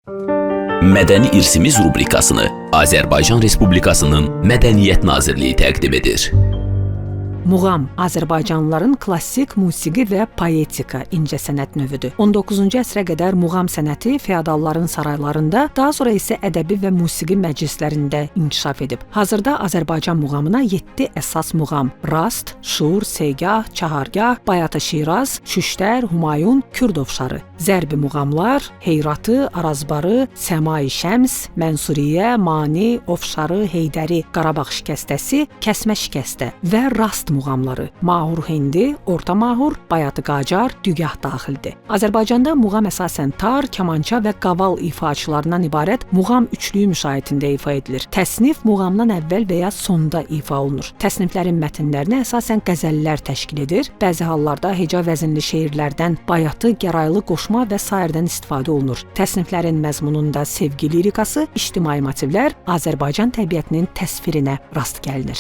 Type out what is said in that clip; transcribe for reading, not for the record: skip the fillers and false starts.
Mədəni İrsimiz rubrikasını Azərbaycan Respublikasının Mədəniyyət Nazirliyi təqdim edir. Muğam Azərbaycanlıların klassik musiqi və poetika incəsənət növüdür. 19-cu əsrə qədər muğam sənəti feodalların saraylarında, daha sonra isə ədəbi və musiqi məclislərində inkişaf edib. Hazırda Azərbaycan muğamına 7 əsas muğam: Rast, Şur, Segah, Çahargah, Bayatı Şiraz, Şüştər, Humayun, Kürd ovşarı, zərbi muğamlar, Heyratı, Arazbarı, Səmai Şəms, Mənsuriyə, Mani, Ovşarı, Heydəri, Qarabağ şikəstəsi, Kəsmə şikəstə və Rast muğamları, Mahur Hindi, Orta Mahur, Bayatı Qacar, Dügah daxildir. Azərbaycanda muğam əsasən tar, kamança və qaval ifaçılarından ibarət muğam üçlüyü müşayiətində ifa edilir. Təsnif muğamdan əvvəl və ya sonda ifa olunur. Təsniflərin mətnlərini əsasən qəzəllər təşkil edir. Bəzi hallarda heca vəzinli şeirlərdən, bayatı, gəraylı qoşma və sairədən istifadə olunur. Təsniflərin məzmununda sevgi lirikası, ictimai motivlər, Azərbaycan təbiətinin təsvirinə rast gəlinir.